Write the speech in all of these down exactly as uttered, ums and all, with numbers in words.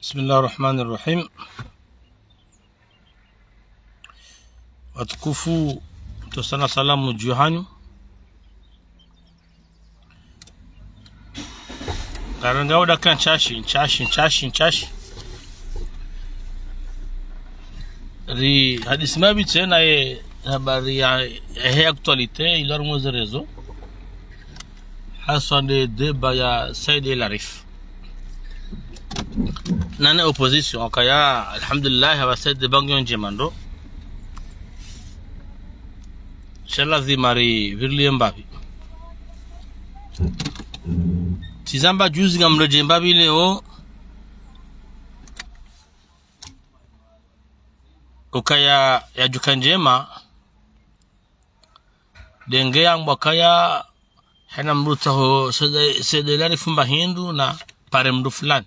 بسم الله الرحمن الرحيم. Watukufu, ntsosa na salamu dju hanyu. Ngarengao dakika ntsashi, ntsashi, ntsashi, ntsashi. Ri hadisi mbapvi tsena ye habari ya, ya he actualité, ilo harumwa ze réseaux. Haswa nde débat ya Said El Arif. Nane opposition, wakaya, alhamdulillah, hapvasa débat ngiyo ndjema ndo. Sha lazima ripvirilie mbapvi. Tsizamba juzi ngamredjei mbapvi leo. Ukaya yadjuka ndjema. Ndenge yambwa kaya hena mdru tsaho Said, Said El Arif mba hindru na pare mdru fulani.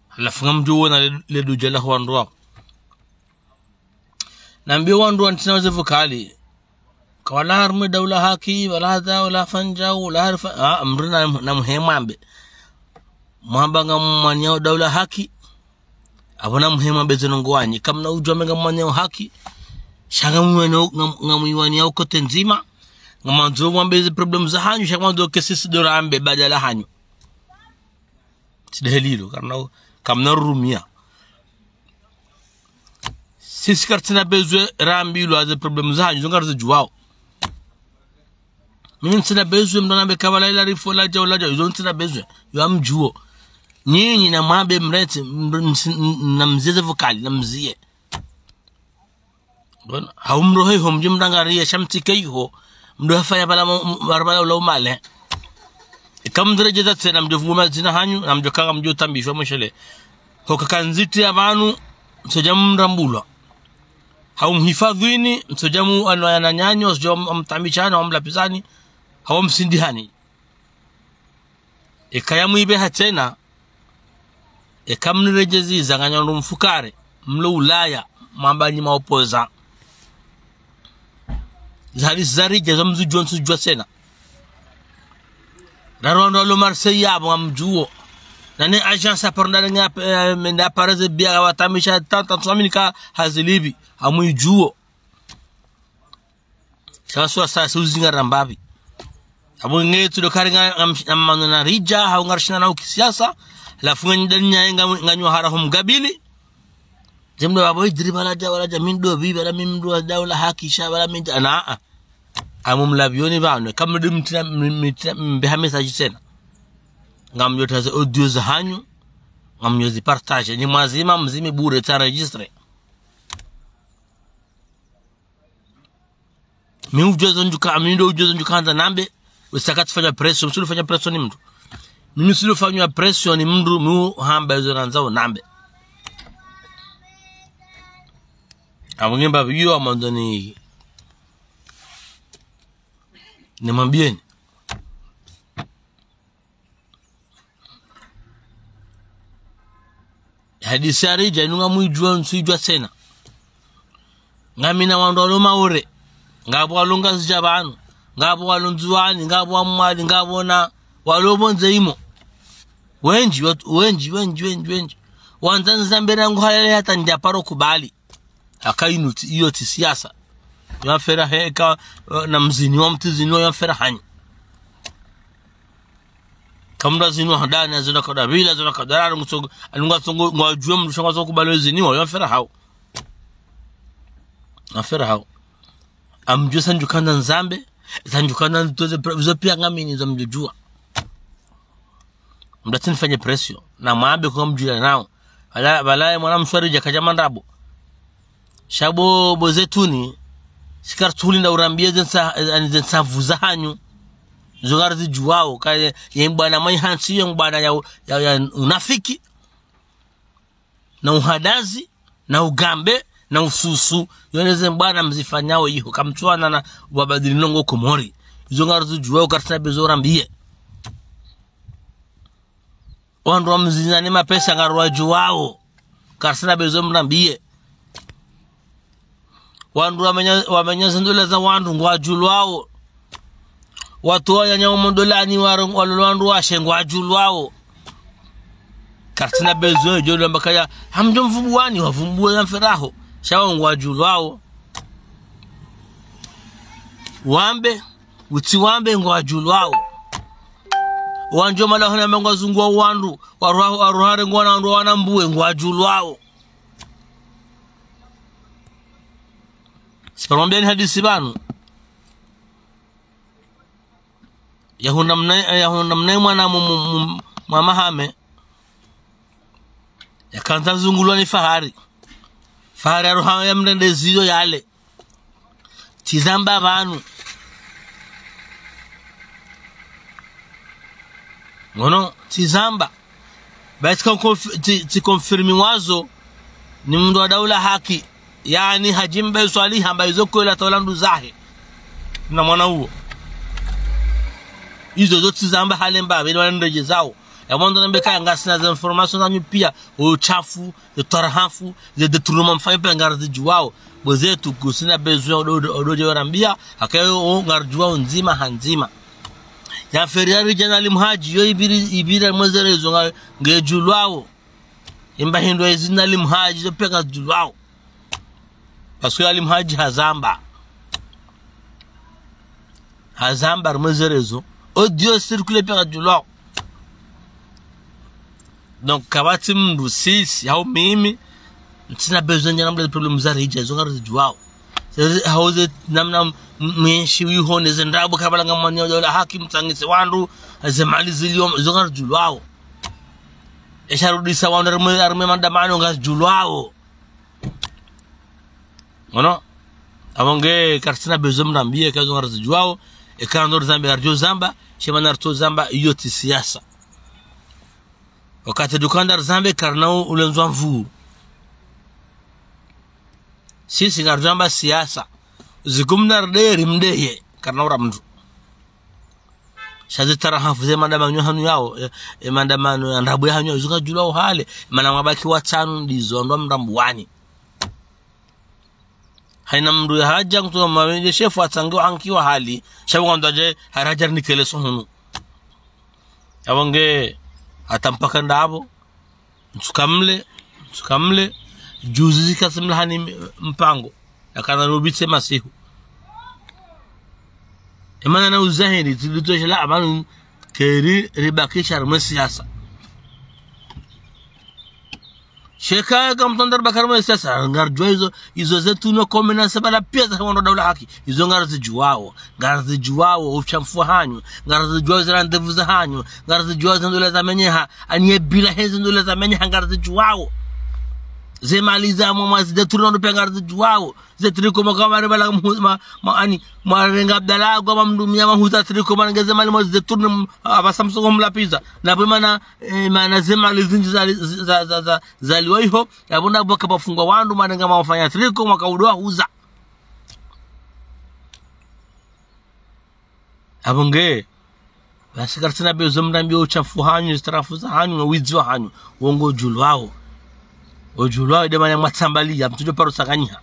Halafu ngamdjo wona le, le dudja la wandru wao. Nambiye wandru wantsina waze vokali. Ka wala harumwa daula haki, wala hadha, wala fanya, wala harfa. Ah, mdru na, na muhema mbe. Mwamba ngamwaniyao daula haki. Apvo na muhema mbe ze ndrongoo wanyu. Kamna udjuwa mbe ngamwaniyao haki. Sha ngamwiwaniyao, ngam-, ngamwiwaniyao kote ndzima. Ngamwandzo mwambe ze problème za hanyu, sha ngamwandzo ke sisi ndo rambe badala hanyu. Tsi nde heli lo, karina, kamna rurumia. Sisi karitsina besoin rambilwa ze problème za hanyu, zo ngarizidjuwao. Mimi ntsina besoin mdru nambe ka wala El Arif ladja, ladja, izo ntsina besoin, yo ngamdjuo. Nyinyi namwambe mretse, mr-, msi-, namzie ze vokali, namzie. Bon, hau mdru hoho mdji mdru ngariye sha mtsike iho, mdru hafanya pvala mo-, m-, pvala pvala ula umale. Ika mdru redjeza tsena mdjo vungua madzina hanyu, na mdjo kanga mdjo tambishwa mwishele. Hoka kandziti ya pvanu, mtsodja mrambulwa. Hau mhifadhwini, mtsodja mu ano yana nyanyo, mtsodja mtambishana, wamlapvizani, hau msindihani. Eka ya mwibe ha tsena, eka mniredjezi za nganyandru mfukare, mlo Ulaya, mwamba nyi maopoza. Zari, zaridja, zo mzidjuwa, ntsudjuwa tsena. Rarwandru walo Marseille yapvo ngamdjuo. Nane agence ya parondale nga, eh, menda pareze bia watamisha tanta tsuamini ka hazilipvi, hamwidjuo. Sha swa sa suzi ngarambapvi. Apvo nge tsudo kari nga, ngam-, ngamano na ridja, hau ngarishina na ukisiasa. Halafu nganyi dani nyaye nga, nganyi wahara ho mgabili. Ze mdru apvo idiri pvala dja, pvala dja, mi ndo pvi, pvala mi mdru wa daula haki, sha pvala mi dja, na, a. Amu mlapvioni pvanu, kamdi mtsina, mi-, mtsina, mbeha message tsena. Ngamdjo taze audio za hanyu, ngamdjo zi partager, nyi mwazima, mzime bure, tsa enregistrer. Mi udjuwa zo ndjuka, mi ndo udjuwa zo ndjuka handza nambe, usaka tsifanya pression, msulu fanya pression ni mdru. Mimi msulu fanya pression ni mdru, mi uhamba izo nandzao nambe. Apvo nge mbapvi yo amando ni, nimwambieni. Hadisi ya ridja, inu ngamwidjuwa, ntsudjuwa tsena. Ngamina wandru walo Maore. Ngapvo walo Ngazidja pvanu. Ngapvo walo Ndzuwani, ngapvo wa Mwali, ngapvo na walo pvondze imo. Wendji, watu, wendji, wendji, wendji, wendji. Wandza nizambe rangu halele hata ndja paro kubali. Haka inu tsi, iyo tsi siasa. Yo mfera heka, eh, na mziniwa mtru ziniwa yo mfera hanyu. Kamdru ziniwa handani, ziniwa kadabila, ziniwa kadararo, nguso-, anunga songo, ngwadjuwe mdru sha ngwaso kubali ziniwa, yo mfera hao. Mfera hao. Amdjuwe sa ndjuka nda nzambe, sa ndjuka nda ntoze pre-, zo pia ngamini zo mdjudjuwa. Mdatsi nifanye pression. Na mwambe kwa mdjula nao. Pvala, pvala mwana mswari dja kadja mandrabo. Sha bo, bo Zetuni, si kartsulinda urambiye ze ntsa-, ani ze ntsavu za hanyu. Zo ngarizidjuwao, ka ye, ye mbwana mwayi hantsi, ye mbwana ya, ya, ya unafiki. Na uhadazi, na ugambe, na ususu. Yo nde ze mbwana mzifanyao iho, kamtsuwana na wabadili ndrongoo Komori. Zo ngarizidjuwao, kartsina besoin urambiye. Wandru wamzinyani mapesa ngariwadjuwao. Kartsina besoin mrambiye. Wandru wamenya, wamenya zindola za wandru ngwadjulwao. Wandru wanyanya umondolani waro-, walolo wandru washe ngwadjulwao. Kartsina besoin djo lamba kaya, hamdjo mvumbuwani, wavumbuwe ya mferaho. Sha wao ngwadjulwao. Wambe, utsi wambe ngwadjulwao. Wandjo mala hona mba ngwazunguwa wandru, waruha-, waruhare ngwana wandru wanambuwe ngwadjulwao. Siparombiani hadisi pvanu. Yahundra mna-, yahundra mna mwana mu-, mu-, mu-, mwa mahame. Yakandza zungulwa ni Fahari. Fahari aruha ya mrende ziyo yale. Tsi zamba pvanu. Ngono, tsi zamba. Basi tsi konf-, tsi, tsi confirmiwazo ni mndru wa daula haki. Yaani, Hadji Mbae Swalihi hamba izo kweli hata ola nduzahe. Na mwana uwo. Izo zo tsi zamba hale mba, beni wana ndredje zao. Ya mwandzo nambe kaya ngasina ze information zanyu pia, uchafu, ze tarahafu, ze détournement mfanya pia ngarizidjuwao. Bo zetu kusina besoin odo, odo, odo dje warambia, hakayo ngaridjuwao ndzima ha ndzima. Ya feria ridja na Alim Hadji, yo ibiri, ibiri mweze rezo nga, ngedjulwao. Imba hindru ezi na Alim Hadji, zo pia ngazidjulwao. Parce que Alim Hadji hazamba. Hazamba, harumwa ze réseaux. Audio circule pia ngazidjulwao. Donc, kapvatsi mndru sisi, hau mimi, ntsina besoin ya namna problème za ridja, zo ngarizidjuwao. Ze, hau ze namna m-, mwenshi wiho, ne ze ndrabo, kabla ngamwani ya haki, mtsangise wandru, ze mali zilio, zo ngarizidjulwao. Esha rudisa wandru harumwa, harumwa mandamano ngazidjulwao. Ngono? Apvo nge kartsina besoin mrambiye, kazo ngarizidjuwao, eka ndo rizambe ngaridjo zamba, shema naritso zamba, iyo tsi siasa. Wakati dukanda rizambe karina u-, ulenzwa mvu. Sisi ngaridjo amba siasa. Zikumna rideye rimdeye, karina ura mndru. Sha ze tarahafu ze mandamano hanu yao, e, e mandamano ya ndrabo ya hanyu yao, zo ngazidjulwao hale, mana mwabaki watsanu ndizo, ndo mrambuwani. Haina mndru ya hadja, mtu wa mawende shefu atsangiwa hankiwa hali, sha pvo ngwandzo adje, haraja nikele so hunu. Apvo nge, hata mpaka ndapvo, ntsuka mle, ntsuka mle, juzi zika simlahani mpango, yakana nubitse masihu. Emana na uzahiri, tsi lutoshe la apvanu keri ribakisha harumwa siasa. Sheka kamtsandza ribaki harumwa siasa, ngaridjuwa izo, izo zetu no komena sabala pia za wandru daula haki, izo ngarizidjuwao, ngarizidjuwao, uchafu hanyu, ngarizidjuwao zira ndevu za hanyu, ngarizidjuwao zindula za menyeha, aniye bila hezi ndula za menyeha ngarizidjuwao. Ze mali za mwa mwazi détourné pia ngarizidjuwao. Ze tricot mwaka mare bala mhu-, ma, ma, ani, mwarenga Abdallah agwa mamdumia mahuza tricot mwarengeze mali mwazi détourné m-, apvasa msongo mlapviza. Na pvo mana, e, mana ze mali zindji za, za, za, za, zaliwa iho, yapvo ndapvo kapvafungwa wandru mwarenga mwafanya tricot mwaka udo wahuza. Apvo nge, basi kartsina besoin mrambiye uchafu hanyu, ze tarahafu za hanyu, no widzi wa hanyu, wo ngodjulwao. Odjulwao, ide mana mwatsambaliya, mtsudjo paro tsanganyiha.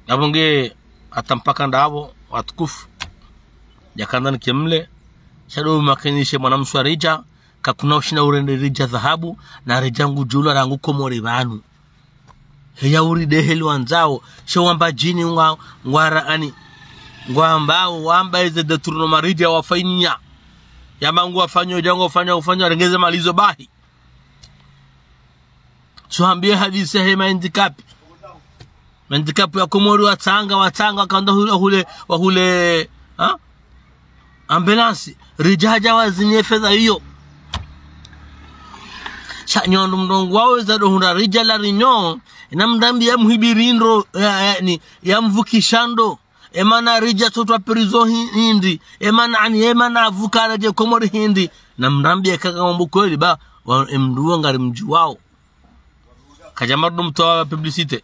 Apvo nge, hata mpaka ndapvo, watukufu. Yakandza nike mle, sha ndo makinishe mwana mswa ridja, kakuna ushinda urende ridja dhahabu, na ridja ngudjulwa rangu Komori pvanu. Heya uri deheli wandzao, she wamba djini ngwa, ngwara ani, ngwambao, wamba eze détournement ridja wafanya. Yamba ngwafanya, django wafanya, wafanya, warengeze mali zo bahi. Tsuhambiye hadisi ya he ma handicapé. Ma handicapé ya Komori watsanga, watsanga, wakandza hule, hule, wahule, ha? Ambulance, ridja hadja wazinye fedha iyo. Sha nyi wandru mrongowa weza ndo hundra ridja la rinyo, ina mrambiye mhibiri ndro, ya, ya, ni, ya mvukisha ndro. Emana ridja tsotwa prison hi-, hindri. Emana ani, emana avuka radje Komori hindri. Na mrambiye kaka mambo kweli ba, wa, emndru wo ngarimdjuwao. Kadja mardo mtowa publicité.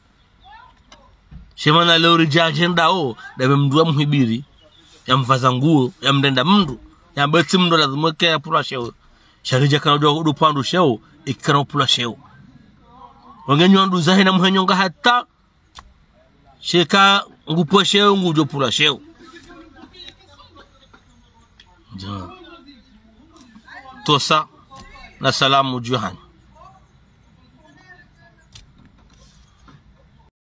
She mana leo ridja agenda o, ndapve mndru wa mhibiri, ya mvaza nguo, ya mrenda mndru, ya betsi mndru lazima eke ya pvula sheo. Sha ridja kana udjo udo pvandru sheo, ikana upvula sheo. Wangenyi wandru zahe na muhenyo nga hata, sheka ngupvo sheo, ngudjo pvula sheo. Dja. Tosa na salamu dju hanyu.